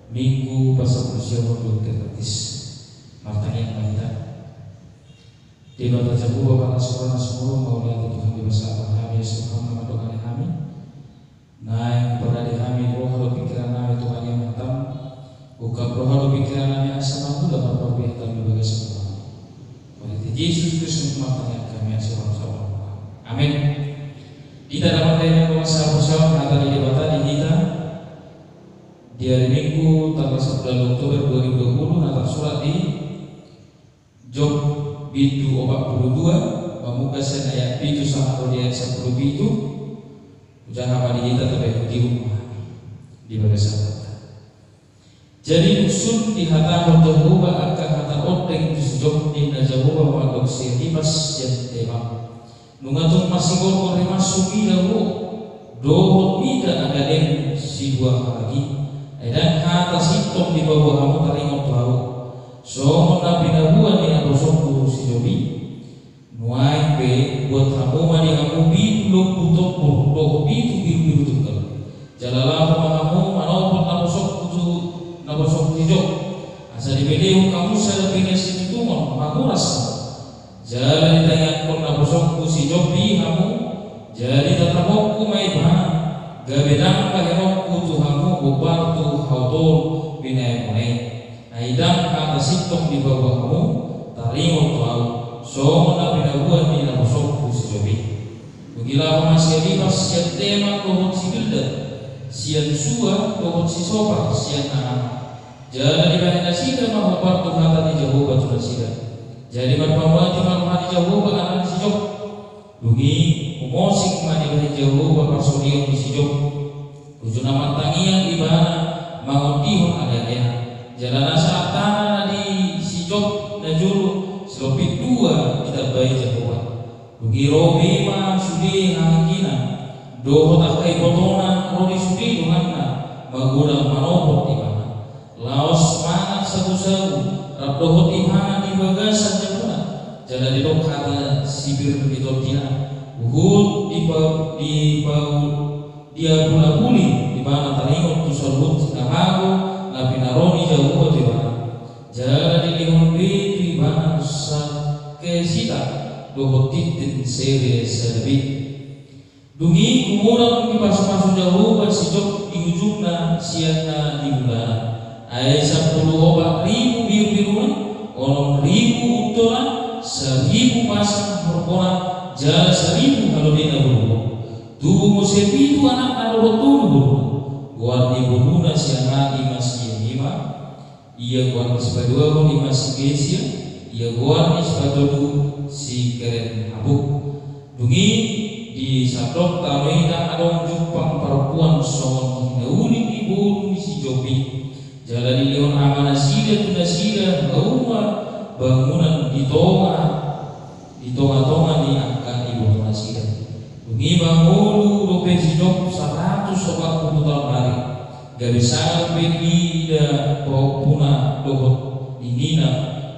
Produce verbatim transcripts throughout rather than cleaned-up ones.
Minggu pasapulusiahon Trinitatis. Martangiang ma hita. Debata Jahowa, Bapa na sumurung, mauliate Tuhan di bagasan hami, suhut na mandongani hami. Naeng huparade hami roha dohot pingkiran nami tu hami, hataM. Ungkap roha dohot pingkiran nami asa mangula marparbue hataM di bagasan hami. Mauliate Jesus Kristus martangiang hami, asa mangula. Amin. Hita na martangiang, mauliate, hata ni Debata di hita. Di ari Minggu tanggal sampulu Oktober dua ribu dua puluh, na tarsurat di Job bindu opat pulu dua, mamungka sian ayat pitu sahat tu ayat sampulu pitu. Hujaha ma di hita, tapaihutihut ma di bagasan hata. Jadi dung sun dihatahon Jahowa angka hata ondeng tu si Job, ninna Jahowa mandok si Elifas sian Teman: Nunga tung masihorhor rimashu mida ho, dohot mida anggadem sidua halak i. Ai ndang hata sintong dipaboa hamu taringot tu ahu, songon na pinaboa ni naposongku si Job i? Nuaeng pe, buat hamu ma di hamu pitu lombu tombur dohot pitu birbiru tunggal. Jala laho ma hamu manopot naposongku tu, naposongku si Job, asa dibelehon hamu sada pinasitutungon manguras hamu. Jala ditangiangkon naposongku si Job i hamu, jadi tatapongku ma ibana, gabe ndang bahenonku tu hamu hombar tu hataon pinaimuna i. Ai ndang hata sintong dipaboa hamu taringot tu ahu, songon na pinaboa ni naposongku si Job i. Dung i laho ma si Elifas sian Teman dohot si Bildad sian Sua dohot si Sofar sian Naama. Jala dibahen nasida ma hombar tu hata ni Jahowa tu nasida. Jadi marpamuati ma roha ni Jahowa alani si Job. Dung i, humosing ma dibahen Jahowa parsorion ni si Job. Uju na martangiang ibana mangondihon alealea. Jala nasa artana na di si Job na jolo, silompit dua ditambai Jahowa. Dung i ro be ma sude hahaanggi na dohot angka ibotona, ro di sude donganna magodang manopot ibana. Laos mangan sagusagu rap dohot ibana di bagasan jabuna. Jala didok hata sipir ni tondina, huhut dipa-, dipa-, diabulabuli ibana taringot tu saluhut na mago na pinaro ni Jahowa tu ibana. Jala dilehon be tu ibana sangkesita dohot tintin sere sada be. Dung i gumodang dipasupasu Jahowa si Job di ujungna sian na di mulana. Ai sampulu opat ribu birbiruna, onom ribu untona, saribu pasang horboa, jala saribu halodei na bolon. Tubu muse pitu anakna dohot tolu boruna. Goar ni boruna si Ana i ma si Emima, ia goar ni sipaduahon i ma si Kesia, ia goar ni sipatolu si Keren-Hapuk. Dung i disandok tano i ndang adong jumpang parompuan songon hinauli ni boru ni si Job i. Jala dilehon ama nasida tu nasida hauma bangunan di tonga di tongatonga ni angka ibotonasida. Dung i mangolu dope si Job saratus opat pulu taon nari. Gabe sanga dope diida pahompuna dohot ninina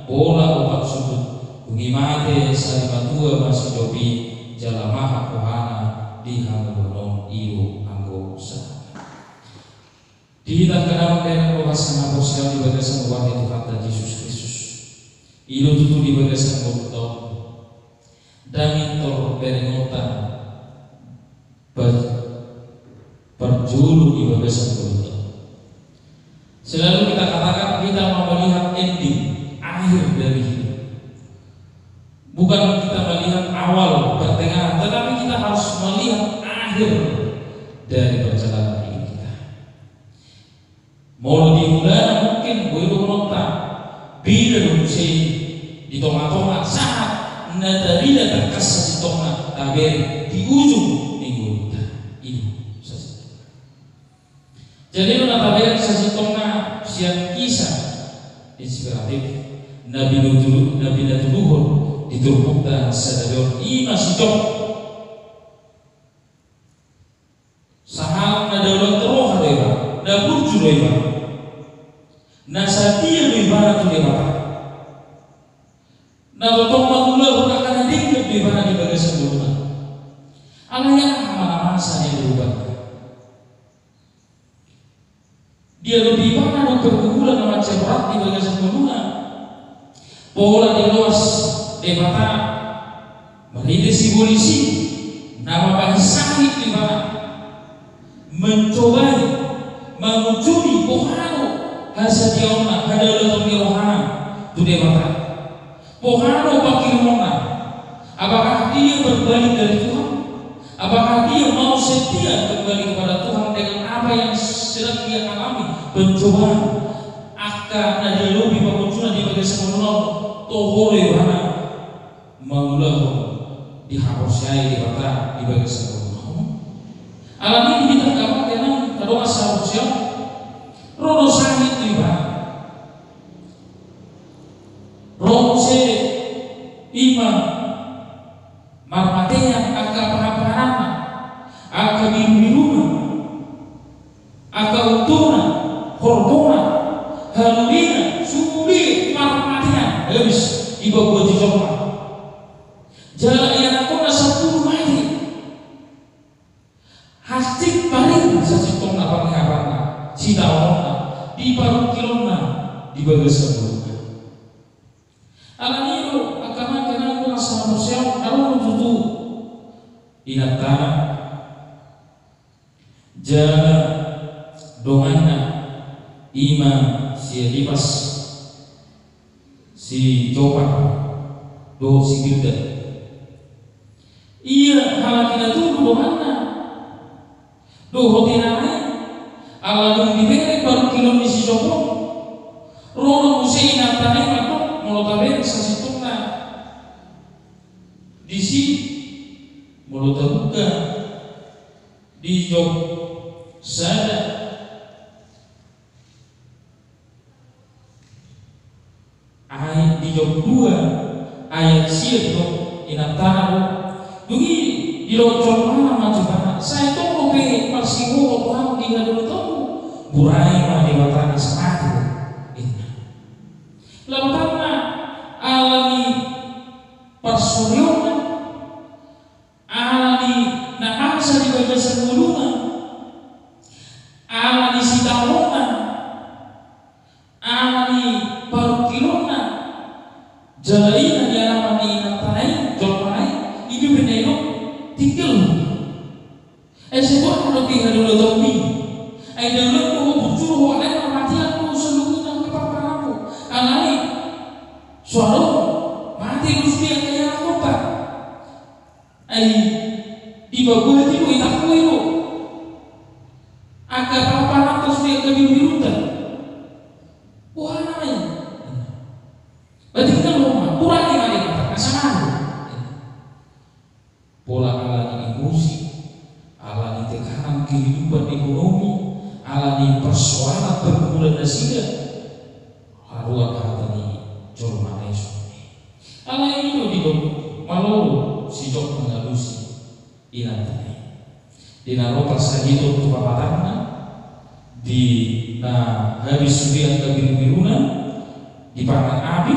pola opat sundut. Dung i mate sarimatua ma si Job i, jala mahap rohana di hangoluan on. I do anggo sahatna. Di hita angka damang dainang, roha sahaporseaon di bagasan goar ni Tuhanta Jesus Kristus. I do tutu di bagasan ngolunta on, ndang pintor berengonta pa-, parjolo di bagasan ngolunta on. Selalu kita katakan kita mau melihat ending, akhir dari hidup. Bukan kita melihat awal, pertengahan, tetapi kita harus melihat akhir dari perjalanan hidup kita. Molo di mulana mungkin boi dohononta, beda do muse di tongatonga, sahat na tarida tangkas sasintongna, tabere di ujung ni ngolunta. I do sasintongna. Jadi, on na tabere sasintongna sian kisah inspiratif na pinatudu-, na pinatuduhon di turpukta sadari on, i ma si Job. Sahalak na daulat roha do ibana, na burju do ibana, na satia do ibana tu Debata. Na tongtong mangulahon angka na denggan do ibana di bagasan ngoluna. Alai aha ma na masa ni ibana? Diadopi ibana do pergumulan na mansai borat di bagasan ngoluna. Pola diloas Debata marhite sibolis i na mambahen sahit tu ibana, mencobai, mangunjuni, boha do hasatiaonna, hadaulaton ni rohana tu Debata. Boha do pangkirimonna? Apakah dia berbalik dari Tuhan? Apakah dia mau setia kembali kepada Tuhan dengan apa yang sedang dia alami, pencobaan? Angka na diadopi pangunjunan di bagasan ngoluna, toho do ibana mangulahon dihaporseai Debata di bagasan ngoluna? Alani i, di hita angka amang inang na dongan sahaporseaon, ro do sahit tu ibana. Ro muse ima marmatean angka pahanpahananna, angka birubiruna, angka untona, horbona, halulina, sude marmatean habis dipabuati jolma. Jala ianakhonna sampulu mate. Hansit paring sasintongna pangihapanna, sitaononna, di parungkilonna, di bagasan ngoluna. Alani i do angka amang inang na dongan sahaporseaon, adong do tutu inantana jala donganna, ima si Elipas, si Jopar dohot si Bildad. Ia halak i na tubu donganna dohot inana i, ala dung dibereng parungkilon ni si Job on, ro do muse inantana i mandok, molo tabereng sasintongna disi, molo tabuka di Job sada, ai di Job dua ayat sia, didok inantana do: Dung i didok jolmana ma tu ibana: Sai tong dope marsihohot ho di hadaulatonmu? Burai ma Debata asa mate ho, ninna. Lapatanna, ala ni parsoreonna, ala ni na masa di bagasan ngoluna, ala ni sitaonna, ala ni parungkilonna, jala i na nialaman ni inantana i, jolmana i, i do umbahen na didok tinggal. Ai sai boha do di hadaulatonmi? Ai daulat do ho, bujur ho, alai marmatean do saluhutna angka pahanpahananmu. Alai so adong, mate do sude angka ianakhonta. Ai dipabuati do, itangkoi do angka pahanpahananta sude, angka birubirunta. Boha nama i? Berarti tinggal ho ma, burai ma Debata asa mate ho. Pola ala ni emosi, ala ni tekanan kehidupan ekonomi, ala ni persoalan pergumulan nasida, haruan hata ni jolmana i songon i. Alai i do didok, malolo si Job mangalusi inantana i. Di na ro parsahiton tu pamatangna, di na habis sude angka birubiruna dipangan api,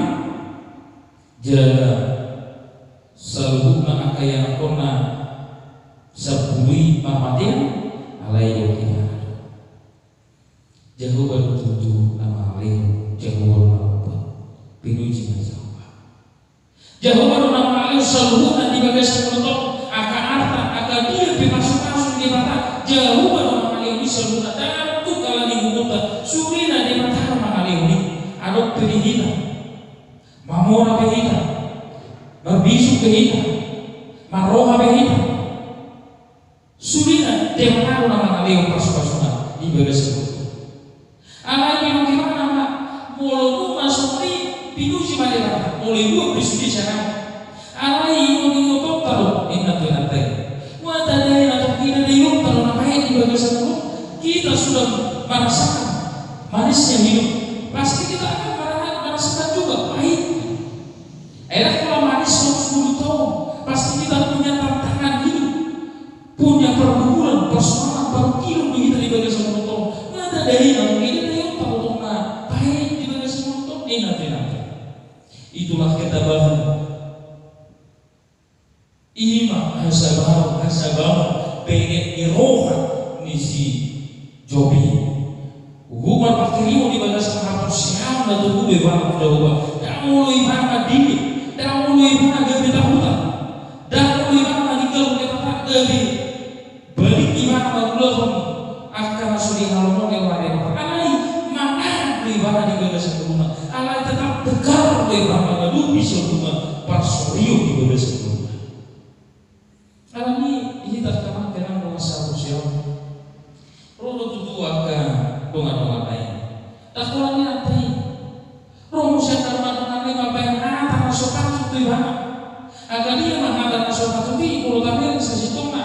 jala saluhutna angka ianakhonna sampulu i marmatean, alai didok ibana do: Jahowa do tutu na mangalehon, Jahowa do na mambuat. Pinuji ma Jahowa. Jahowa do na mangalehon saluhutna di bagasan ngolunta on, angka arta, angka dia pe pasupasu ni Debata, Jahowa do na mangalehon i saluhutna. Ndang tung ala ni gogonta, sude na Debata do mangalehon i. Adong pe di hita, mamora pe hita, marbisuk pe hita, marroha pe hita, sude na Debata do na mangalehon pasupasuna di bagasan ngolunta. Alai didok ibana ma, molo nunga songon i, pinuji ma Debata, molo ibuat pe sude sian ahu. Alai ingot-ingotonta do, ninna tu inanta i. Nunga tadai na tong, ingotonta do na paet di bagasan ngolunta. Kita sudah merasakan manisnya hidup, pasti kita akan mera-, merasakan juga pahitnya. Ai ndang pola manis songon ngolunta on, pasti kita punya tantangan hidup, punya pergumulan, persoalan, parungkilon do hita di bagasan ngolunta on. Nunga tadai na tong, ingotonta do tong na paet di bagasan ngolunta on, ninna tu inanta i. Itulah ketabahan. I ma hasabaon, hasabaon benget ni roha ni si Job i. Huhut Io di bagasan haporseaon na tubu do ibana tu Jahowa. Ndang molo ibana mandele, ndang molo ibana gabe tahutan, ndang molo ibana maninggalhon Debata gabe balik ibana mangulahon angka na so dihalomohon ni Debata. Alai manang do ibana di bagasan ngoluna, alai tetap tegar do ibana mangadopi saluhutna parsorion di bagasan ngoluna. Alani i, hita angka amang inang dongan sahaporseaon, ro do tutu angka dongan-dongan na i. Ndang holan nian hata i. Ro muse angka dongan-dongan na i mambahen hata na so patut tu ibana. Angka dia ma hata na so patut i, molo tabereng sasintongna,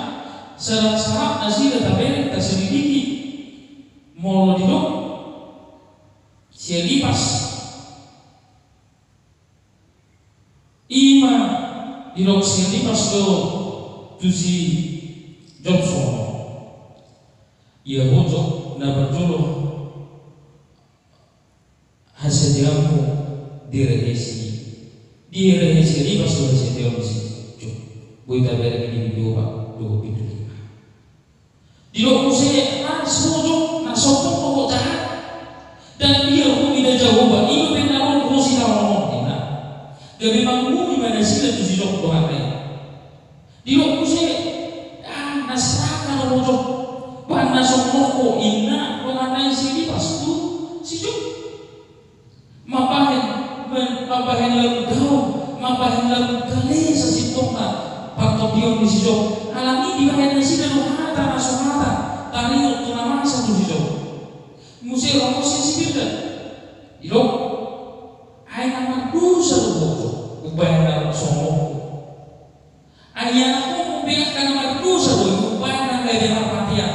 syarat-syarat nasida tabereng, taselidiki. Molo didok si Elipas, i ma didok si Elipas do tu si Job songon on: Ia ho Job, na parjolo hasatiaonmu direhesi, direhesi Elipas do hasatiaon ni si Job. Boi tabereng di bindu opat dohot bindu lima. Didok muse, las ho Job, na sombong do ho, jahat. Dan dia hubida Jahowa, i do umbahen na ro tu ho sitaonon, ninna. Gabe manguhumi ma nasida tu si Job dongan na i. Didok muse, ah, na seraga do ho Job, bahen na sombong ho, ninna dongan na i si Elipas tu si Job. Mambahen, mem-, mambahen lam gaon, mambahen lam gale sasintongna pangantusion ni si Job. Alani dibahen nasida do hata na so hata, taringot tu na masa tu si Job. Muse ro muse si Bildad. Didok, ai na mardosa do ho Job, umbahen na sombong ho. Ai ianakhonmu pe angka na mardosa do i, umbahen na gabe marmatean,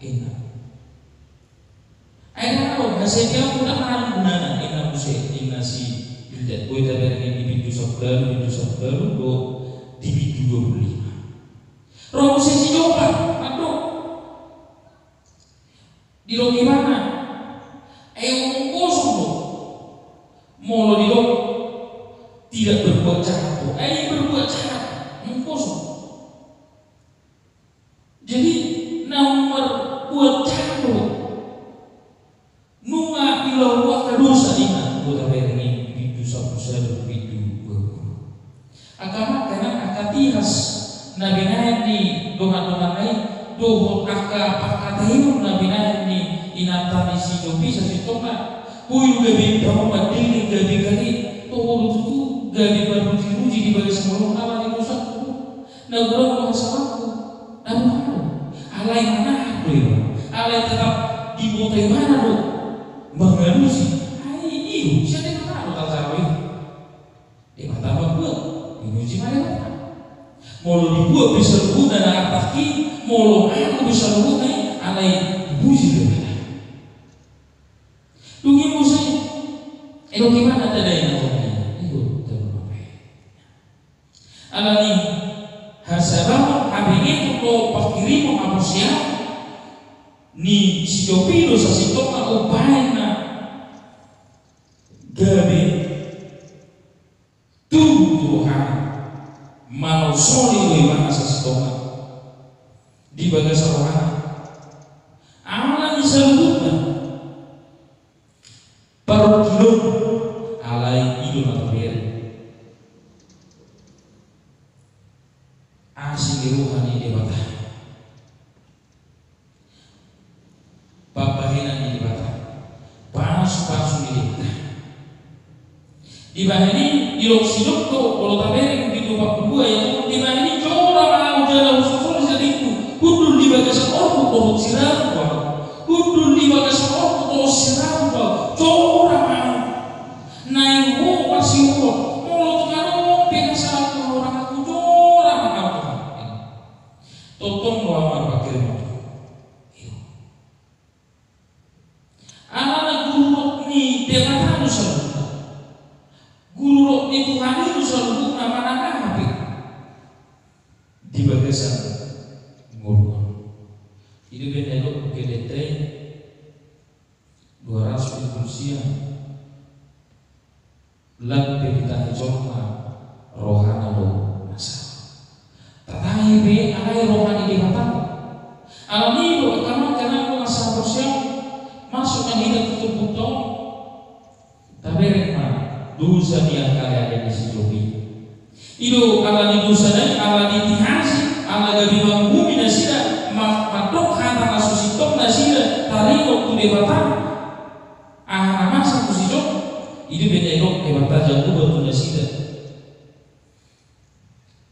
ninna. Ai ndang adong hasatiaonmu, ndang adong gunana, ninna muse, ninna si Bildad. Boi tabereng di bindu sampulu ualu, bindu sampulu ualu dohot di bindu dua pulu lima. Ro muse si Job, mandok. Didok ibana, ai omong kosong do. Molo didok tidak berbuat jahat do, ai berbuat jahat, omong kosong. Jadi, na marbuat jahat do. Nunga diulahon angka dosa, ninna. Boi tabereng di bindu sampulu sada, bindu dua pulu. Angka amang inang, angka tihas na binahen ni dongan-dongan na i, dohot angka pangkataion na binahen ni inanta ni si Job i sasintongna. Boi do gabe ndang mandele, gabe gale, toho do tutu gabe maruji-ruji di bagasan ngoluna, alani dosa. Na godang do hasalaanku, na boha do. Alai manahan do ibana. Alai tetap diboto ibana do mangalusi. Ai i do, sian Debata do tarjalo i. Debata mambuat, dimuji ma Debata. Molo dibuat pe saluhutna na artak i, molo ahu pe saluhutna i, alai dipuji Debata. Dung i muse, didok ibana, tanda i na tong i, i do tanda na baen. Alani hasadaon, habengeton dohot panghirimon haporseaon ni si Job i do sasintongna umbahen na gabe tubu tu rohana, manolsoli do ibana sasintongna di bagasan rohana. Alani saluhutna parungkilon, alai i do na tabereng. Asi ni roha ni Debata. Pambahenan ni Debata. Pasupasu ni Debata. Dibahen i, didok si Job do, molo tabereng di bindu opat pulu dua ayat onom, dibahen i, jora ma ahu jala husolsoli sandingku, hundul di bagasan orbuk dohot sirabu do ahu. Hundul di bagasan orbuk dohot sirabu do ahu, jora ma ahu. Naeng ho parsihohot, molo tung adong pe hasalaanku, hahuranganku, jora ma ahu, Tuhan. Tongtong do ahu marpanghirim tu Ho. Alana guru rok ni Debata do saluhutna. Guru rok ni Tuhan i do saluhutna, manang aha pe di bagasan ngolu on. I do umbahen na didok buku ende i, dua ratus pitu pulu sia. Lam pe ditahi jolma rohana do na sala. Tatahi be alai roha ni Debata. Alani i do angka amang inang dongan sahaporseaon, masuk ma hita tu dosa di angka aleale ni si Job i. I do ala ni dosa nai, ala diitihasi, ala gabe manguhumi nasida, ma-, mandok hata na so sintong nasida taringot tu Debata. Aha na masa tu si Job? I do umbahen na didok Debata Jahowa tu nasida: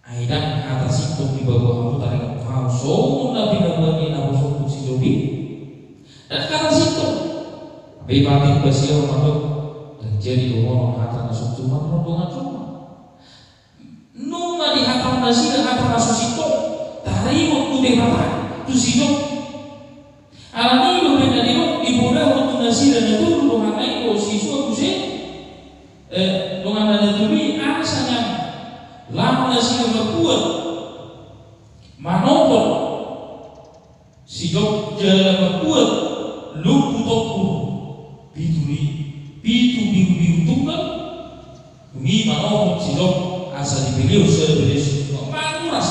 Ai ndang hata sintong dipaboa hamu taringot tu Ahu, songon na pinaboa ni naposonku si Job i? Ndang hata sintong. Hape patik basian mandok, ndang jadi dohonon hata na so cuma rondongan cuma. Nunga dihatahon nasida hata na so sintong taringot tu Debata tu si Job. Alani i do umbahen na didok, dipodahon tu nasida na tolu donganna i dohot si Job muse, eh, donganna na tolu i, asa nian laho nasida mambuat manopot si Job jala mambuat lombu tombur pitu li-, pitu birubiru tunggal. Dung i manopot si Job asa dipeleos, asa dipeleos. Manguras,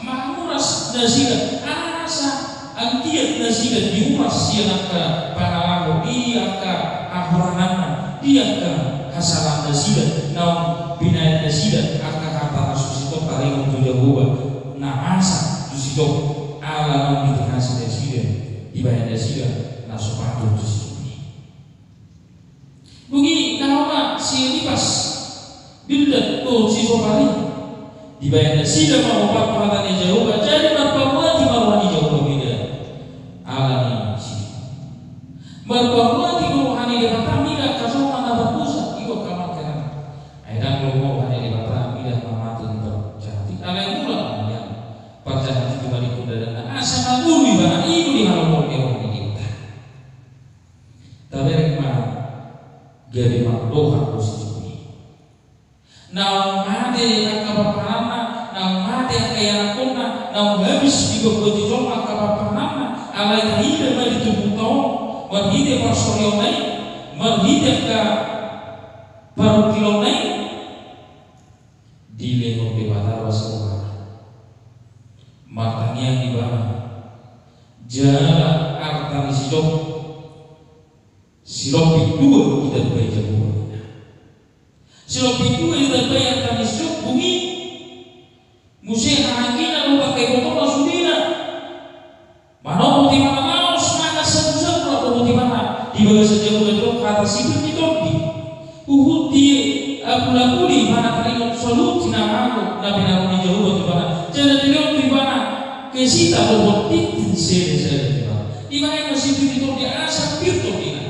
manguras nasida, asa anggiat nasida diuras sian angka pangalaho, di angka hahuranganna, di angka hasalahan nasida, naung binahen nasida angka hata na so sintong taringot tu Jahowa. Na masa tu si Job, ala naung diitihasi nasida, dibahen nasida na so patut tu si Job i. Dung i na homa si Elifas, Bildad dohot si Sofar i, dibahen nasida ma ompat tu hata ni Jahowa, jadi marpamuati ma roha ni Jahowa mida ala ni si Job. Marpamuati do roha ni Debata mida angka jolma na mardosa, i do angka mangke na. Ai ndang lomo roha ni Debata mida angka mate na parjahat i, alai mula ma nian parjahat i tu madingkon dalanna asa mangolu ibana, i do dihalomohon ni roha ni Debata. Tabereng ma gabe mardongan do si Job i. Naung mate angka parpahananna, naung mate angka ianakhonna, naung habis dipabuati jolma angka parpahananna, alai taida ma di tubunta on, marhite parsorionna i, marhite angka parungkilonna i, dilehon Debata do asa rohana. Martangiang ibana. Jala arta ni si Job, silompit dua ditambai Jahowa ninna. Silompit dua ditambai arta ni si Job, dung i muse hahaangina dohot angka ibotona sudena. Manopot ibana, laos mangan sagusagu dohot ibana. Di bagasan jabu na didok hata sipir ni tondi. Huhut diapulapuli ibana taringot saluhut sinamot na pinaboa ni Jahowa tu ibana. Jala dilehon tu ibana kesita dohot tintin sele-sele tu ibana. Dibahen ma sipir ni tondi asa pir tondina.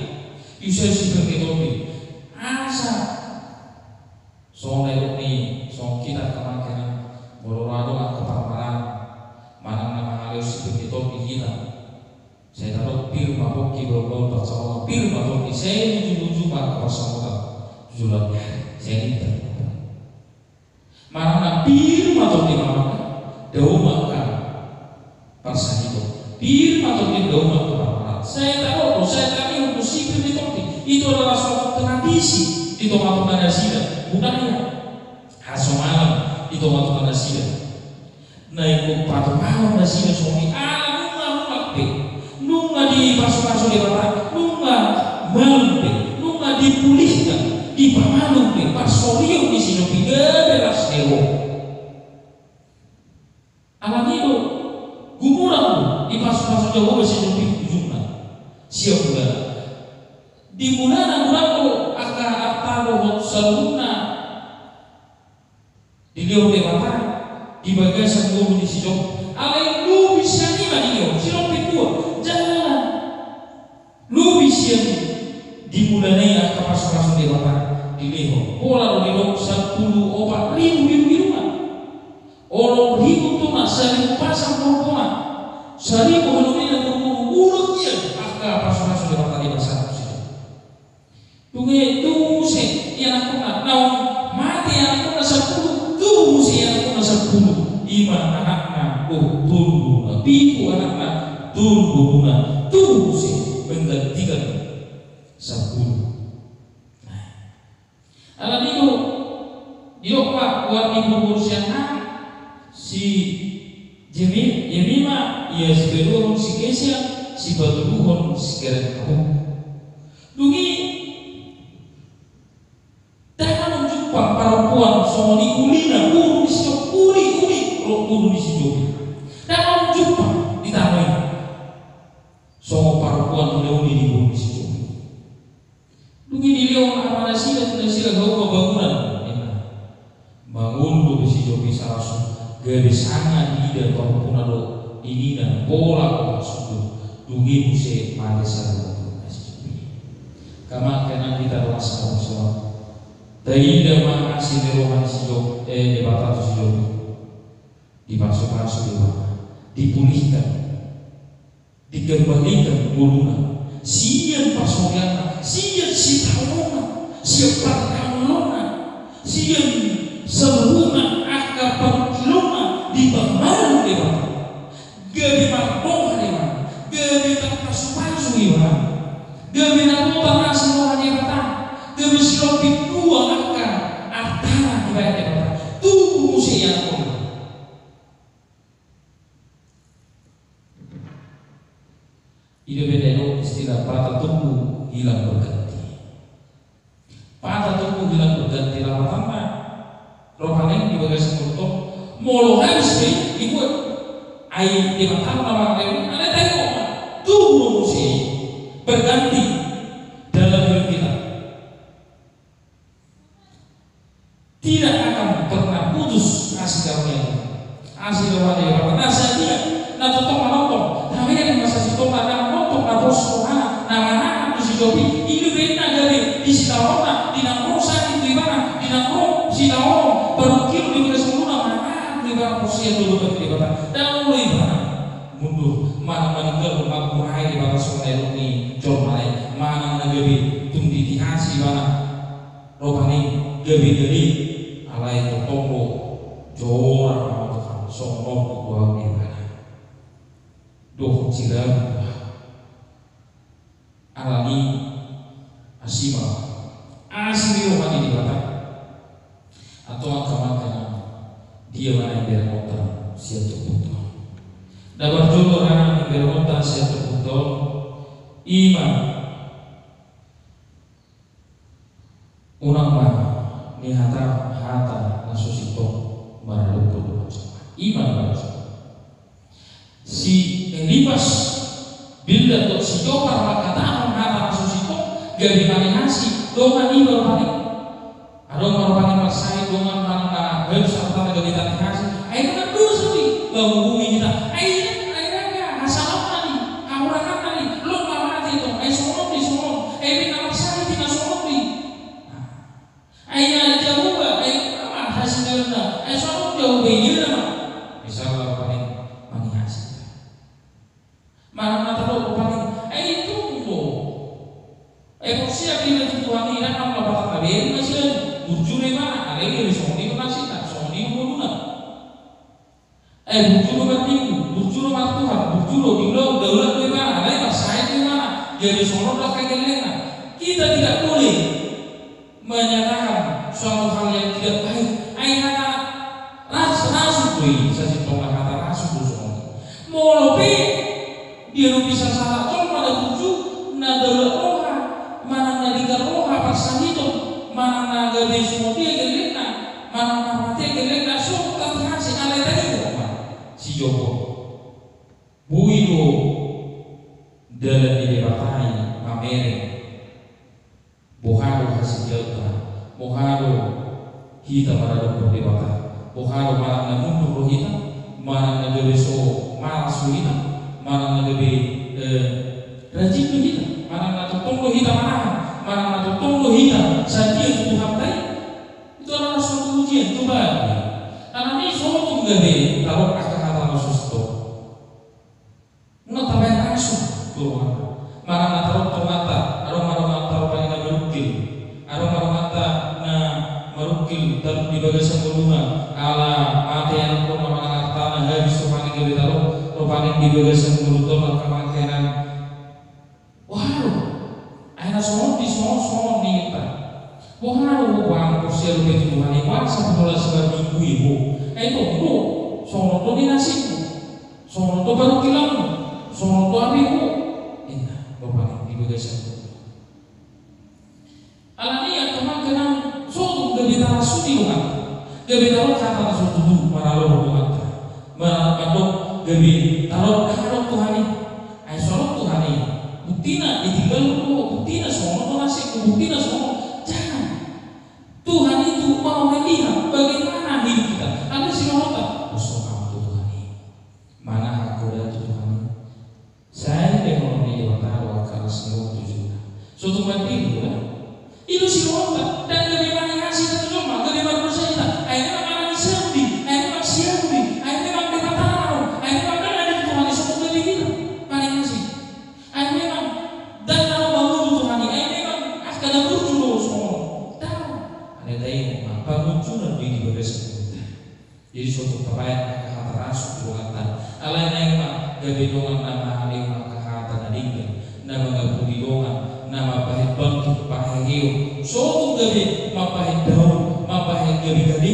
Ise sipir ni tondi? Asa songon na didok ni, songon hita angka mangke na, molo adong angka parmaraan manang na mangalehon sipir ni tondi hita, sai tadok pir ma pongki, bahulbahul pansalongan, pir ma tondi, sai ujung-ujung ma angka pansamotan tu joloan ni ari, sai ninta. Manang na pir ma tondi, manang na dao ma angka parsahiton. Pir ma tondi, dao ma angka parmaraan. Sai tadok do, sai talehon do sipir ni tondi. Itu adalah suatu tradisi di tonga-tonga nasida, budaya hasomalan di tonga-tonga nasida. Na ingkon patupahon nasida songon i ala nunga mulak pe, nunga dipasupasu Debata, nunga malum pe, nunga dipulihkan, dipamalum pe parsorion ni si Job i, gabe las ni roha. Alani i do, gumurang do dipasupasu Jahowa si Job i ujungna. Sian mulana. Di mulana gumurang do angka arta dohot saluhutna dilehon Debata di bagasan ngolu ni si Job. Alai lobi sian i ma dilehon, silompit dua. Jala lobi sian di mulana i angka pasupasu Debata dilehon. Pola do didok sampulu opat ribu birubiruna. Onom ribu tona, saribu pasang borbona, saribu halomoan borbona, muruk ia angka pasupasu Debata di bagasan si Job. Dung i, dung muse ianakhonna, naung mate ianakhonna sampulu, tubu muse ianakhonna sampulu, lima anakna dohot tolu bohuna, pitu anakna, tolu bohuna, tubu muse menggantikan sampulu. Nah. Alani i do, didok ma goar ni borbor sian na, si Jemi-, Jemima, ia sipaduahon si Kesia, sipatoluhon si Keren Hapuk. Dung i, dang Songon i ulina, boru ni si Job, uli, uli, ro boru ni si Job i. Ndang adong jumpang di tano i songon parompuan na uli di boru ni si Job i. Dung i dilehon ama nasida tu nasida, "Hau ma bangunan," ninna. Mangolu dope si Job i sarasu, gabe sanga diida pahompuna do inina, pola opat suku. Dung i muse mate sada na si Job i. Angka amang inang, hita do asa, taida ma asi ni roha ni si Job, eh, Debata tu si Job i. Dipasupasu Debata, dipulihkan, dikembalikan ngoluna, sian parsorianna, sian sitaoonna, sian parngoluonna, sian saluhutna angka parungkilonna, dipamalum Debata. Gabe marroha Debata, gabe tarpasupasu Debata, gabe na botar asi roha Debata, gabe silompit dua angka artana dibaen Debata. Tubu muse ia. I do pe na didok istilah patah tumbuh hilang berganti. Patah tumbuh hilang berganti, lapatanna ro paning di bagasan ngolunta, molo habis pe dibuat. Ai di mata na mangkali, alai taingot ma, tumbuh muse, berganti dalam hidup kita. Tidak akan pernah putus kasih karunia Tuhan. Asi roha ni Debata na sadia, na tongtong manongtong. Tapi yang masa sitongtong na manongtong, na pos rohana, na manangan tu si Job i, i do umbahen na gabe di sitaonon, di na ro sakit tu ibana, di na ro sitaonon, parungkilon di bagasan ngoluna, manangan tu ibana, pos ia tu Debata. Ndang olo ibana mundur, manang maninggalhon, mangkurai Debata songon na nidok ni jolma lain, manang na gabe tung ditihasi ibana. Ro paning gabe jadi, alai tongtong do, jora ma Tuhan, songon on do au di ibana. Dohot sira. Alani asi ma, asi ni roha ni Debata. Antong angka amang inang, dia ma na imberengonta sian turpukta on? Na parjolo na imberengonta sian turpukta on, i ma Unang ma nihata hata na so sintong maradophon dongan sahalak. I ma na marjolo. Si Elipas, Bildad dohot si Zophar manghatahon hata na so sintong, gabe manihasi dongan i baru paning. Adong ma rupani marsahit dongan manang na baen sahatna gabe tanihasi. Ai manang dosa do i, manguhumi hita. Ai, ai, ai, hasalaonna do i, hahuranganna do i, lompa mate tong, ai songon on do i, songon on. Ai baen na marsahit i na songon on do i. Ai na Jahowa, ai ma hasitaionna, ai songon on Jahowa i, dia nama. Misalna rupani manihasi. Manang na tadok rupani, ai tung do. Ai porsea do i tu Tuhan i, ndang na mangapatangka be na sian burju do ibana, alai gabe songon i do nasida, songon i do ngoluna. Ai burju do marminggu, burju do martuhan, burju do di ulaon, daulat do ibana, alai marsahit do ibana, gabe songon on do angka gellengna. Kita tidak boleh menyatakan suatu hal yang tidak baik. Ai hata ras, rasuk do i, sasintongna hata rasuk do songon i. Molo pe diadopi sasahalak jolma na burju, na daulat roha, manang na denggan roha parsahiton, manang na gabe songon dia gellengna, manang na mate gellengna, so tarhasi, alai taingot ma si Job on. Boi do dalan ni Debata i mamereng. Boha do hasetiaonta, boha do hita maradophon Debata, boha do manang na mundur do hita, manang na gabe so malas do hita, manang na gabe, eh, rajin do hita, manang na tongtong do hita manahan, manang na tongtong do hita satia tu Tuhanta i. Itu adalah suatu ujian, cobaan. Alani i so tung gabe tadok angka hata na so sintong. Unang tabaen langsung tu rohanta. Manang na tadok donganta, adong ma donganta rupani na marungkil. Adong ma donganta na marungkil tarup di bagasan ngoluna, ala mate anakkonna manang artana, habis rupani gabe tadok rupani di bagasan ngolunta on, angka amang inang. Boha do? Ai na songon on do i, songon on, songon on ninta. Boha do ho, boha, porsea dope tu Tuhan i, boha sampulu olas marminggu i ho? Ai tong do, songon on do di nasibmu. Songon on do parungkilanmu, songon on do apihu. Inna, rupani di bagasan. Alani i angka amang inang, so tung gabe tarasuni donganta. Gabe taon hata na so tutu maralohon donganta. Maralohon gabe taon hata Tuhan i. Ai so adong Tuhan i. Buktina ditinggal ho, buktina songon on nasibmu, buktina songon on. Jangan. Tuhan itu mau melihat bagaimana hidup kita. Alai sirohononta, usurang tu Tuhan i. Manahak ho da tu Tuhan i. Sai lehon ni Debata do angka las ni roha tu jolma. So tung mandiri do da. I do sirohonta, ndang gabe manang asi hita tu jolma, gabe mardosa hita. Ai memang manang sian di, ai memang sian di, ai memang Debata na ro, ai memang ndang adong Tuhan i, so tung gabe hita manang asi. Ai memang ndang na ro mangolu Tuhan i, ai memang angka na burju do songon on. Ndang. Alai taingot ma, pangunjunan do i di bagasan hita. Jadi so tung tabaen angka hata rasuk tu donganta. Alai naeng ma gabe dongan na mahalehon angka hata na denggan, na mangapuli dongan, na mambahen bangkit, paheheon. So tung gabe mambahen daun, mambahen gabe gale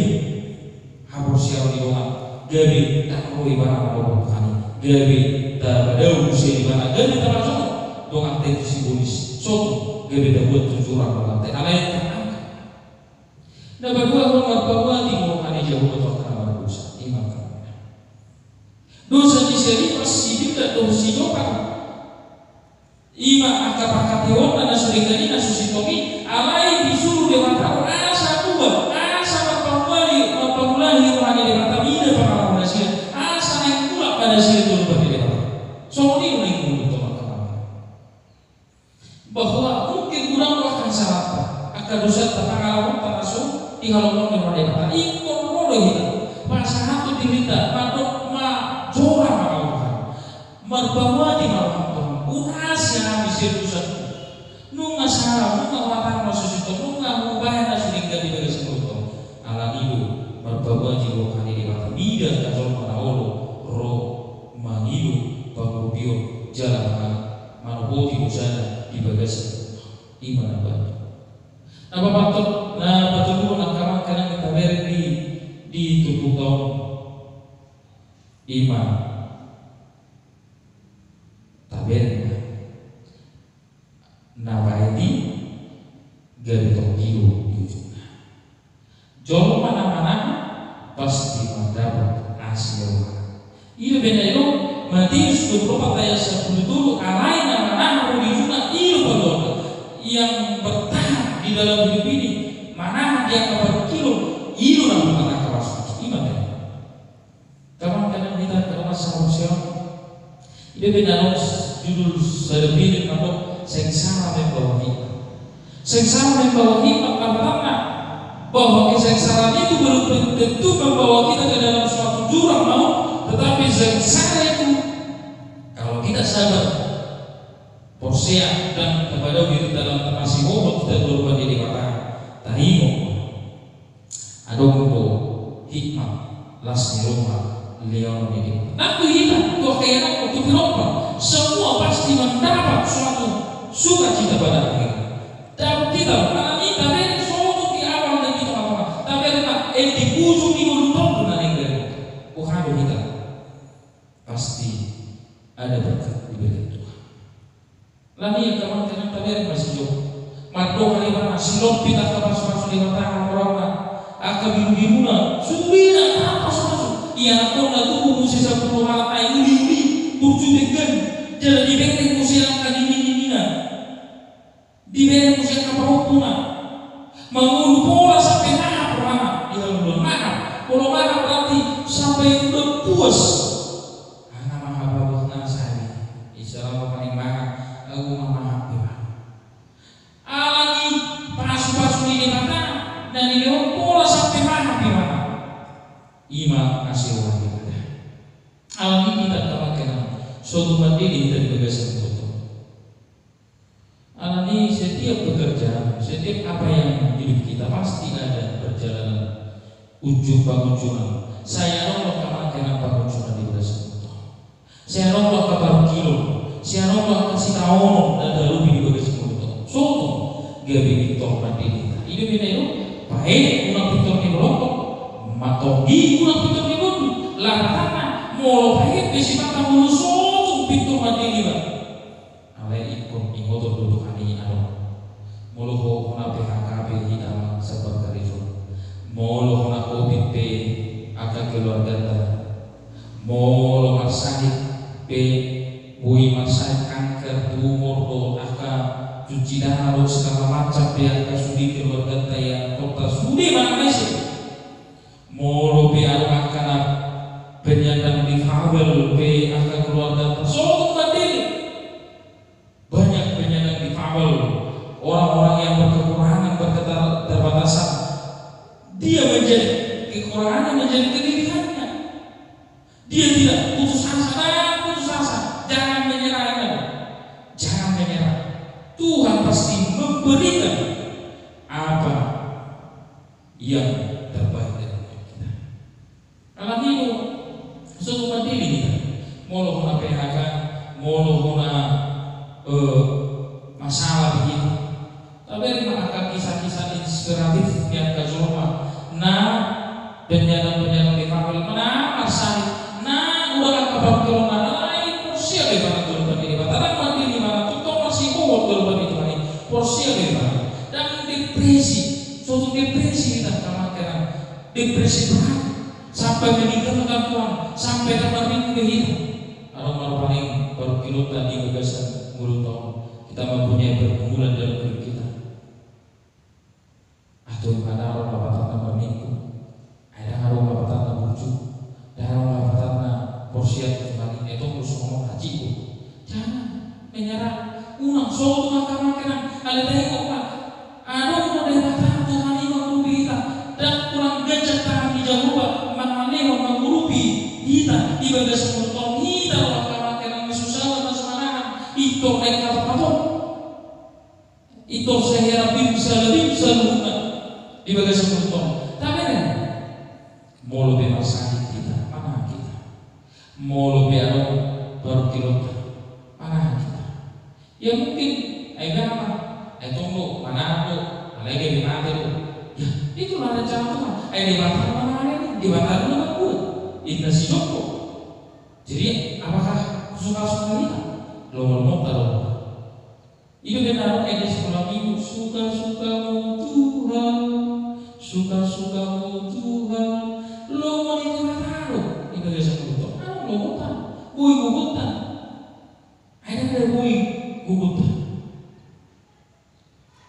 haporseaon ni dongan, gabe tangro ibana manogot Tuhan i, gabe tapadao muse ibana, gabe taparjolo donganta i tu sibolis. So tung gabe tabuat tu jurang donganta i. Alai taangka. Na paduahon, marpamuati roha ni Jahowa tu angka na mardosa. I ma angka na dosa ni si Elifas, si Bildad dohot si Zofar. I ma angka pangkataionna na so denggan i, na so sintong i, alai disuru Debata do asa tuba, asa marpamuali, marpamulahi roha ni Debata mida pangalaho nasida, asa naeng mulak ma nasida tu adopan ni Debata. Songon i do na ingkon diboto angka na mardosa. Bahwa mungkin godang do angka hasalanta, angka dosanta, pangalahonta na so dihalongani roha ni Debata. Ingkon ro do hita pasahathon dirinta, mandok, manjora ma au Tuhan. Marpamuati ma roham Tuhan. Urasi hami sian dosangku. Nunga sala, nunga huhatahon na so sintong, nunga hubahen na so denggan di bagasan ngolungku. Alani i do marpamuati roha ni Debata mida angka jolma na olo ro mangido pangurupion jala ma- manopoti dosana di bagasan. I ma na paopat. Na paopathon, na patoluhon, angka amang inang na tabereng di, di turpukta on, i ma tabereng ma na baen i gabe tonggi do di ujungna. Jolma na manahan pasti mandapat asi ni roha. I do umbahen na didok Matius dua puluh opat ayat sampulu tolu, alai na manahan ro di ujungna i do paluaonna. Yang bertahan di dalam hidup ini, manahan di angka parungkilon, i do na mangkatahon pasupasu. I ma umbahen. Angka amang inang hita na hinaholongan sahaporseaon. I do umbahen na adong judul sada piring mandok sengsara membawa hikmat. Sengsara membawa hikmat, lapatanna bahwa kesengsaraan itu belum tentu membawa kita ke dalam suatu jurang maut, tetapi sengsara itu kalau kita sadar, porsea dan tapadao diri dalam tama sihomot kita tu adopan ni Debata, taringot adong do hikmat, las ni roha, lehon ni Debata. Nang tu hita, tu angka ianakhon, tu pinompar, semua pasti mendapat suatu sukacita pada akhirnya. Dapot hita, alani i tabereng so tung di awal dan di tengah-tengah. Tabereng ma, eh, di ujung ni ngolunta on do na naeng bereng. Boha do hita? Pasti ada berkat diberikan Tuhan. Alani i angka amang inang tabereng ma sijou. Mandok ibana, silompit angka pasupasu ni Debata, hamoraonna, angka birubiruna, sude na tarpasupasu. Ianakhonna tubu muse sampulu halak, ai uli-uli, burju denggan. Jala dibereng muse angka nini-ninina. Dibereng muse angka pahompuna. Mangolu pola sampe mahap rohana di hangoluan. Mahap. Molo mahap berarti sampai udah puas. Aha ma habagasna sadia. Isala ma paling mahap, ahu ma mahap do. Alani pasupasu ni Debata na nilehon pola sampe mahap ibana. I ma asi roha ni Debata. Alani i hita angka amang inang, so tung mandele hita di bagasan ngolunta on. Alani setiap pekerjaan, setiap apa yang hidup kita pasti ada perjalanan ujung, penghujungan. Sai adong do angka amang inang penghujungan di bagasan ngolunta on. Sai adong do angka parungkilon, sai adong do angka sitaonon na talupi di bagasan ngolunta on. So tung gabe pintor mandele hita. I do umbahen na didok, paet unang pintor ni bolonggom, matonggi unang pintor ni bondu. Lapatanna molo paet pe sipata molo so tung pintor mandele ma. Alai ingkon ingoton do Tuhan i adong. Molo ho hona P H K pe hita ma sabar karejo. Molo hona covid angka keluargata. Molo marsahit pe, boi marsahit kanker, tumor dohot angka cuci darah dohot segala macam pe angka sude keluargata, ianakhonta sude manang na ise. Molo pe adong angka na penyandang difabel pe angka keluargata, sotung mandele. Banyak penyandang difabel, orang-orang yang berkekurangan, berketerbatasan. Dia menjadi kekurangannya menjadi kelebihannya. Dia tidak putus asa, jangan putus asa, jangan menyerah, ingat. Jangan menyerah. Tuhan pasti memberikan apa yang terbaik dari kita. Alani i do, sotung mandele hita. Molo hona P H K, molo hona, eh, masalah begitu. Tabereng ma angka kisah-kisah inspiratif ni angka jolma na penyandang-penyandang difabel, na marsahit, na godang angka parungkilonna, alai porsea do ibana tu Debata, ndang mandele ibana, tongtong marsihohot do ibana tu Tuhan i, porsea do ibana. Ndang depresi, sotung depresi hita, amang inang. Depresi berat, sampai meninggalkan Tuhan, sampai marminggu be hita. Adong ma rupani parungkilonta di bagasan ngolunta on. Kita mempunyai pergumulan dalam hidup kita. Antong i ma ndang adong lapatanna marminggu, ai ndang adong lapatanna burju, ndang adong lapatanna porsea tu Tuhan i, ai tong do songon on, hansit do. Jangan menyerah, unang sotung, amang inang, alai taingot ma. Adong do Debata, Tuhan i mangurupi hita. Ndang hurang ganjang tangan ni Jahowa mangalehon, mangurupi hita di bagasan ngolunta on. Hita do, amang inang, na so sabar, na so manahan, pintor naeng hatop-hatop. Pintor sehera bim sala bim saluhutna di bagasan ngolunta on. Tabereng. Molo pe marsahit hita, manahan hita. Molo pe adong parungkilonta, manahan hita. Ya mungkin, ai beha ma, ai tong do, manahan do, alai gabe mate do. Ya, itulah rencana Tuhan. Ai Debata do na mangalehon, Debata do na mambuat. Inna si Job do. Jadi, apakah suka-suka hita? Lomo-lomonta do. I do umbahen na adong di sikola minggu, suka-sukamu Tuhan, suka-sukamu Tuhan. Lomo ni Debata do. I do umbahen na adong, lomonta. Boi gogonta. Ai ndang boi gogonta.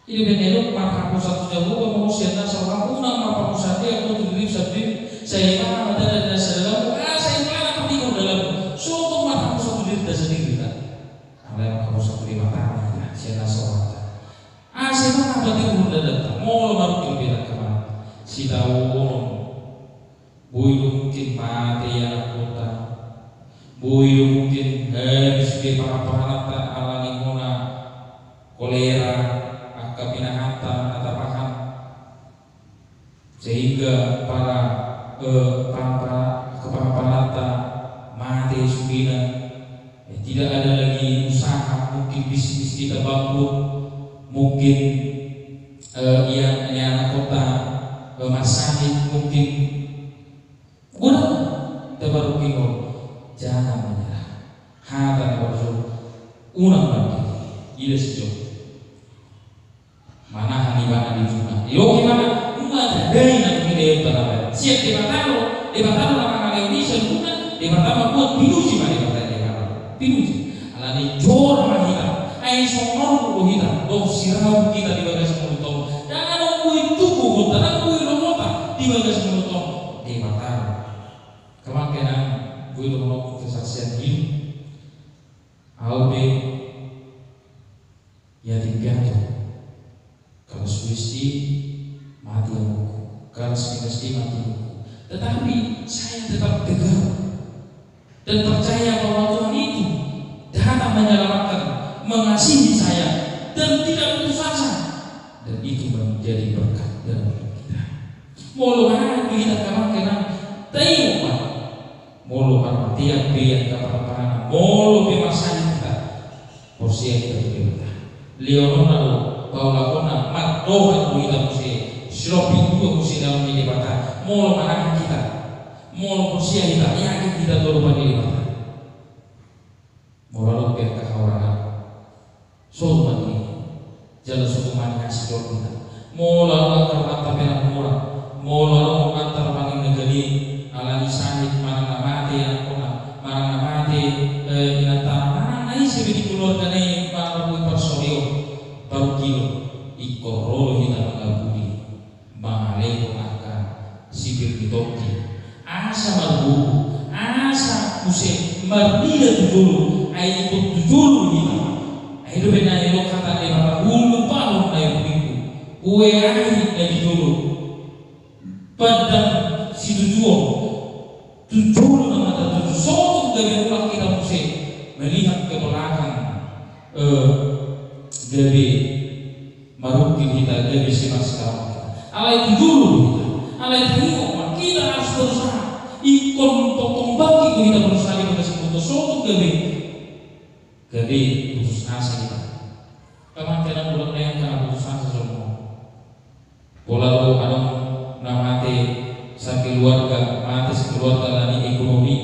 I do umbahen na adong, marhaposan tu Jahowa ma ho sian nasa roham, unang marpangunsandean ho tu dirim sandiri, sai ibana ma tanda di nasa dalanmu, asa ibana ma patigor dalanmu. Sotung marhaposan tu dirinta sandiri, kan? Alai marhaposan tu Debata ma hita sian nasa rohanta. Asa ibana ma patigor dalanta. Molo marungkil pe, amang inang, sitaonon. Boi do mungkin mate ianakhonta. Boi do mungkin habis be pahan-pahananta ala ni hona kolera, angka pinahanta na tapahan. Sehingga para, eh, para, para, kepaha-pahanta mate sudena. Eh, tidak ada lagi usaha, mungkin bisnis kita bangkrut, mungkin, eh, ia, ia anak kota, eh, marsahit, mungkin godang tabaruk ingol. Jangan menyerah. Hata na baru unang mati. Ida sejong. Manahan ibana di jumlah. Yo, ibana, nunga tadai na mungkin dia tanah. Siap Debata do, Debata do na mangalehon i saluhutna, Debata mambuat, pinuji ma Debata, Debata. Pinuji. Alani jor ma hita. Ai songon on do hita. Dong sirau hita di bagasan ngolunta on. Ndang adong boi tubu hita, ndang boi lomonta di bagasan ngolunta on. Debata do. Amang inang, boi do molo kesaksian hidup. Au pe yatim piatu. Kelas dua S D mati amangku. Kelas tiga S D mati ibuku. Tetapi saya tetap tegar dan percaya bahwa Tuhan itu datang menyelamatkan, mengasihi saya, dan tidak putus asa. Dan itu menjadi berkat dalam hidup kita. Molo manang do hita, amang inang, taingot ma. Molo marmatean pe angka parpahana, molo pe marsahit hita, porsea hita tu Debata. Lehononna do, paulakonna, mardohan do hita muse, siropi dua muse dalan ni Debata. Molo manahan hita, molo porsea hita, yakin hita tu adopan ni Debata. Molo adong pe angka haurang, sotung ma i, jala sotung ma i hasidongan hita. Molo adong angka rohanta pe na hurang, molo adong rohanta na manginegani, alani sahit manang na mate anakkonna, manang na mate, eh, inantana, manang na ise be di keluargana i manang na boi parsorion, parungkilon, ingkon ro do hita mangapuli, mangalehon angka sipir ni tondi. Asa marboru, asa muse marnida tu jolo, ai ingkon tu jolo do hita. Ai dope na nidok hata ni Debata, hulupahon na i puriku, hueahi na di jolo. Pandang situjuon, tu jolo nama tatuju, sotung gabe mulak hita muse melihat ke belakang, eh, gabe marungkil hita, gabe simas kawan hita. Alai tu jolo do hita, alai taingot ma hita harus berusaha. Ingkon tongtong bangkit do hita berusaha di bagasan boto, sotung gabe, gabe putus asa hita. Kaman kena bulan na yang kena putus asa semua. Pola do adong na mate sakeluarga, mate sakeluarga alani ekonomi,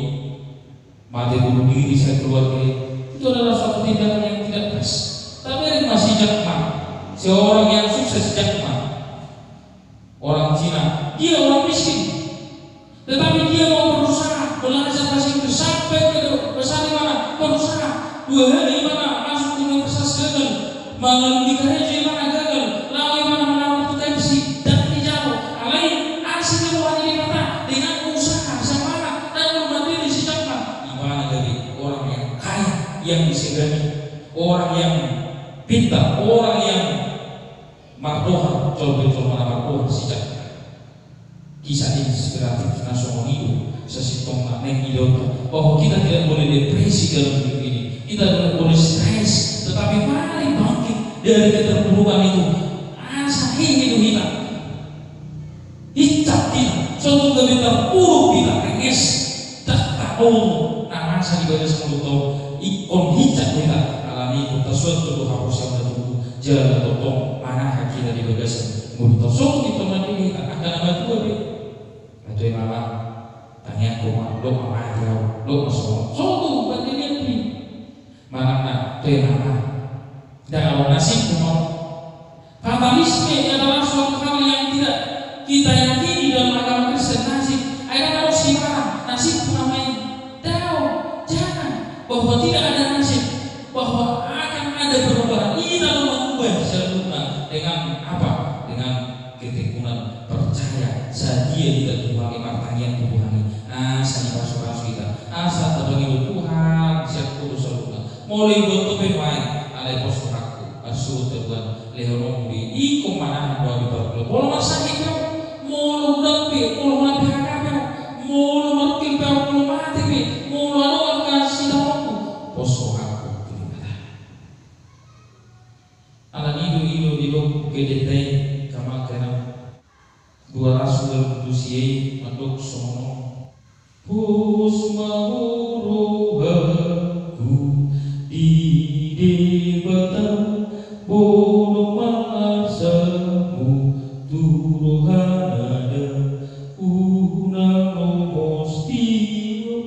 mate bunuh diri sakeluarga. Itu adalah suatu tindakan yang tidak pas. Tabereng ma si Jack Ma, seorang yang sukses, Jack Ma, orang Cina, dia orang miskin. Tetapi dia mau berusaha belajar bahasa Inggris sampai ke do-, bahasa di mana? Berusaha. Dua hali mana masuk ke universitas gagal. Mangalului karejo mana gagal. Lalu mana melamar tukang besi. Dan dijawab. Alai, asli dia orang ini mata. Dengan usaha, semangat, dan mandiri si Jack Ma, ibana jadi orang yang kaya, yang disegani. Orang yang pintar, orang yang mardohar, jolma-jolma na mardohar si Jack Ma. Kisah inspiratif na songon i do, sasintongna naeng didok, bahwa kita tidak boleh depresi dalam hidup ini. Kita tidak boleh stres, tetapi mari bangkit dari keterpurukan itu. Asa hehe do hita. Hincak hita, sotung gabe tarpuruk hita, renges. Ndang tau na masa di bagasan ngolunta on, ingkon hincak hita, alani ingkon tasuanhon do haporseaon na tubu, jala tongtong manahak hita di bagasan ngolunta on. Sotung ingkon mandele hita, angka na matua be. Matua i ma, tangiangkon ma, dok ma mate au, dok ma songon. Sotung, mandele i. Manang na, toe nama. Ndang adong nasibmu ma. Fatalisme adalah suatu hal yang tidak kita yakini dalam agama Kristen, nasib. Akhirnya harus sibarang, nasibmu nama i. Daong, jangan. Bahwa tidak ada nasib, bahwa akan ada perubahan. Ita do mangubah seluruhna dengan apa? Dengan ketekunan percaya, sadia hita tu Tuhan i, martangiang tu Tuhan i. Asa dipasupasu hita, asa tapangido Tuhan sian hudosa saluhutna. Molo iboto pe nuaeng, alai pos rohangku, marsuhut tu Tuhan, lehononmu be, ingkon manahan do au di parpula. Molo marsahit pe au, molo godang pe, molo hona P H K pe au, molo marungkil pe au, molo mate pe, molo adong angka sitaononku, pos rohangku tu Debata. Alani i do, i do didok gedeta i, kama kena dua ratus dua puluh tujuh i mandok songon on. Pos ma ho rohangku di Debata, bolon ma arsamu tu roha na da. Unang lomos di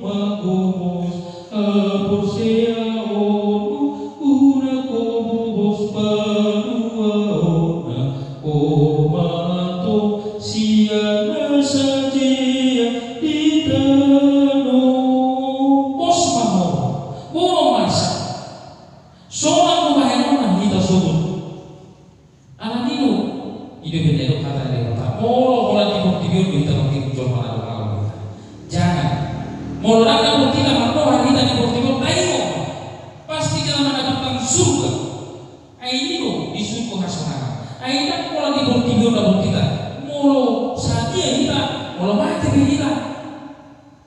mangomos haporseaonmu, unang kobobos panuaonna, ho ma antong sian na sajea di tano. Pos ma ho, bolon ma arsa. Sonang do bahenonna hita sogot. Alani i do, i do umbahen na didok hata ni Debata. Molo holan di portibi on do hita mangkirim jolma na adong ahu do hita. Jangan. Molo ndang dapot hita mardohar hita di portibi on, taingot ma, pasti kita mendapatkan surga. Ai i do di surgo hasonangan. Ai ndang holan di portibi on dapot hita. Molo sadia hita, molo mate pe hita.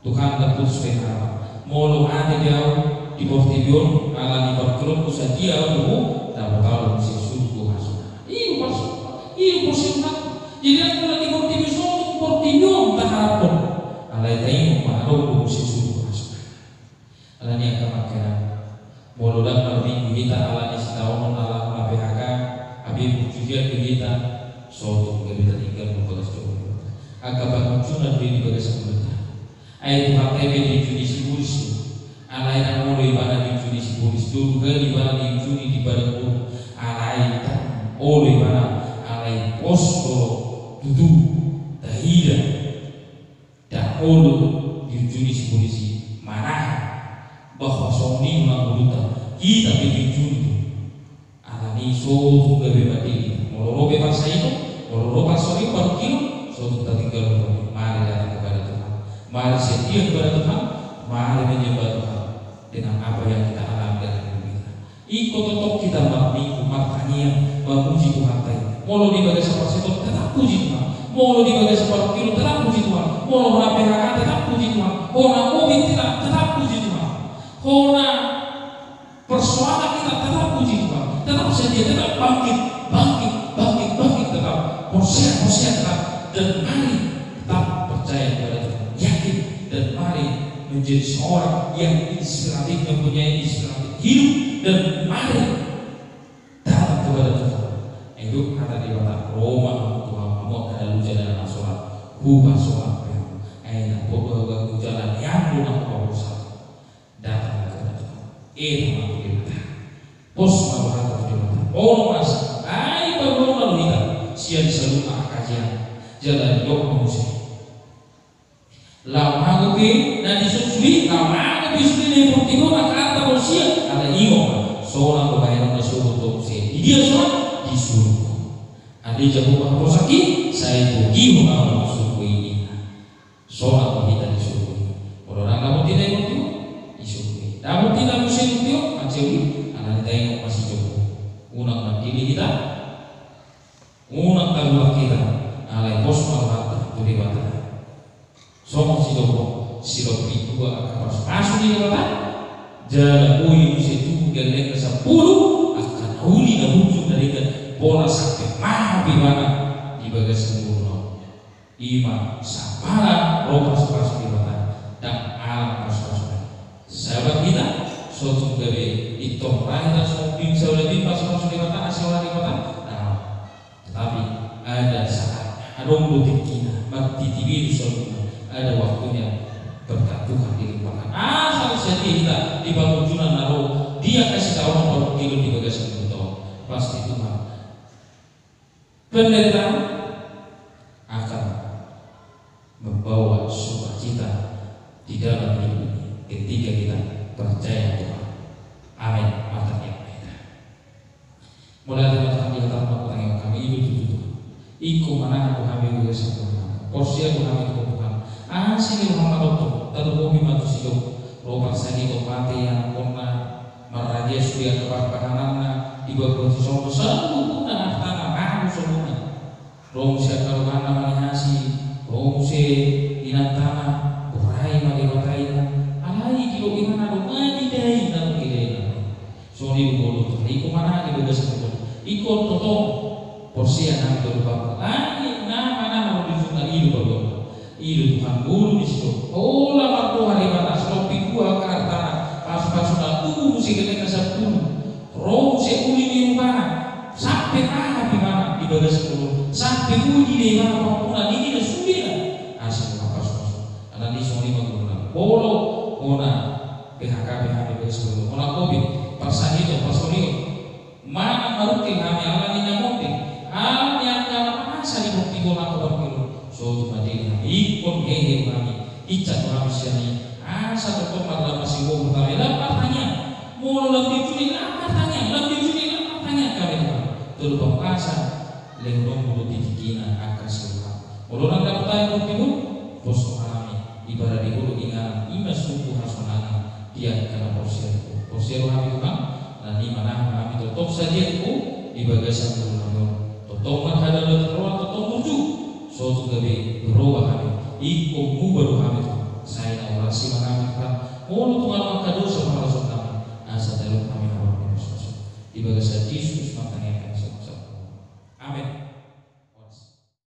Tuhan, ndang putus pe harapan. Molo mate pe au di portibi on, alani parjolo sadia au tu ho, dapot au muse surgo hasonangan. I do pos-, i do portibi on. Jadi, ndang holan di portibi on, sotung portibi on taharapkon. Alai taingot ma adong do muse surgo hasonangan. Alani i angka amang inang. Molo ndang marminggu hita alani sitaonon ala hona P H K, hape burju hian do hita, sotung gabe tatinggal ma bagas joro ni Debata. Angka pangunjunan do i di bagasan ngolunta. Ai Tuhanta i pe diunjuni sibolis do. Alai ndang olo ibana diunjuni sibolis, tolu hali ibana diunjuni di padang gurun. Alai ndang olo ibana, alai pos do tutu taida. Ndang Hita pe pinjulu do. Alani i so tung gabe mandele hita. Molo ro pe parsahiton, molo ro parsahiton, parungkilon, so tung tatinggal hita. Mari datang kepada Tuhan. Mari setia kepada Tuhan. Mari menyembah Tuhan dengan apa yang kita alami dalam hidup kita. Ingkon tongtong hita marminggu, martangiang, mamuji Tuhanta i. Molo di bagasan parsahiton, tetap puji Tuhan. Molo di bagasan parungkilon, tetap puji Tuhan. Molo hona P H K, tetap puji Tuhan. Hona covid, tetap, tetap puji Tuhan. Hona persoalan hita, tetap puji Tuhan. Tetap setia, tetap bangkit, bangkit, bangkit, bangkit, tetap porsea, porsea, tetap. Dan mari tetap percaya kepada Tuhan, yakin, dan mari menjadi seorang yang inspiratif, mempunyai inspiratif hidup, dan mari datang kepada Tuhan. Ai didok hata Debata, ro ma hamu tu Ahu, hamu angka na loja, na sorat, hupasohot pe Ahu. Ai na podo Ahu ganggu jala nian do na hupaboa. Datang ma kepada Tuhan. Eh, ma tu Debata. Pos ma rohanta tu Debata. Olo ma asa. Ai paboaon ma rohanta. Sian saluhut angka kajian. Jala didok ma muse. Laho mago pe na di son sude, laho mago pe sude na di portibi on angka arta dohot sia. Alai ingot ma. Sonang do bahenon na sogot tu muse. Di dia sonang? Di surgo. Alai jabo ma haposan i, sai togihon ahu surgo i. Sonang ma hita di surgo i. Molo ndang dapot hita i portibi on, di surgo i. Dapot hita muse portibi on, mansai uli, alani i taingot ma si Job. Unang mandele hita, unang tagurang hita, alai pos ma rohanta tu Debata. Songon si Job, silompit dua angka pasupasu ni Debata, jala boi muse tubu gellengna sampulu, angka na uli na hunjun na denggan, pola sampe mahap ibana di bagasan ngoluna on. I ma sampala ro pasupasu ni Debata, ndang alang pasupasu. Sabar hita, so tung gabe intor ra hita, so tung gabe pasupasu ni Debata, asa ro Debata. Nah, tetapi ada saat, adong do tingkina, martitibi do saluhutna, ada waktunya berkat Tuhan dilimpahkan. Asal setia hita di pangunjunan na ro, di angka sitaonon parungkilon di bagasan ngolunta on, pasti Tuhan penderitaan akan membawa sukacita di dalam hidup ini ketika kita percaya Tuhan. Amin. Martangiang ma hita. Mauliate ma Tuhan di hataM, martangiang hami, i do tutu Tuhan. Ingkon manahan do hami di bagasan ngolunami. Porsea do hami tu Ho Tuhan. Asi ni rohaM ma tongtong, tarlumobi ma tu si Job. Ro parsahiton, mate anakkonna, marrajia sude angka parbahananna, dibuat-buat si Job, saluhutna artana, mago saluhutna. Ro muse angka donganna manihasi, ro muse inantana, borai ma Debata inna. Alai didok ibana do, nga didai na tung idaina. Songon i do molo Tuhan, ingkon manahan di bagasan ngolunta. Ingkon tongtong porsea hami tu Ho Tuhan. Alai na manahan do di ujungna, i do paboaonna. I do Tuhan, ngolu ni si Job. Pola mardoha Debata, silompit dua angka artana, pasupasuna, tubu muse gellengna sampulu. Ro muse uli ni rupana, sampe mahap ibana di bagasan ngolu, sampe boi didai ibana pangkuna, didai na sudena. Asi do pasupasu. Alani i songon i ma ngolunami. Molo hona P H K pe hami di bagasan ngolu, hona covid, parsahiton, parsorion, manang marungkil hami alani na monding, alani angka na masa di portibi on, angka parungkilon, so tung mandele hami, ingkon hehe do hami, icat do hami sian i, asa tongtong mardalan masibohot hami, lam martangiang. Molo lam di ujung ni, lam martangiang, lam di ujung ni, lam martangiang hami, Tuhan. Tolu pangkasa, lehononMu do di tingkina angka siluhut. Molo ndang dapot hami portibi on, pos ma hami, ibarat di hulu inganan, i ma sumbu hasonangan di angka na porsea. Porsea do hami Tuhan, na i manahan hami tongtong sadia tu Ho di bagasan ngolunami on. Tongtong marhadaulaon, tongtong burju. So tung gabe berubah hami, ingkon muba do hami Tuhan. Sai na urasi ma hami Tuhan, molo tung adong angka dosa pangalaosion nami, asa talup hami haroram ni pasupasu. Di bagasan Jesus martangiang hami.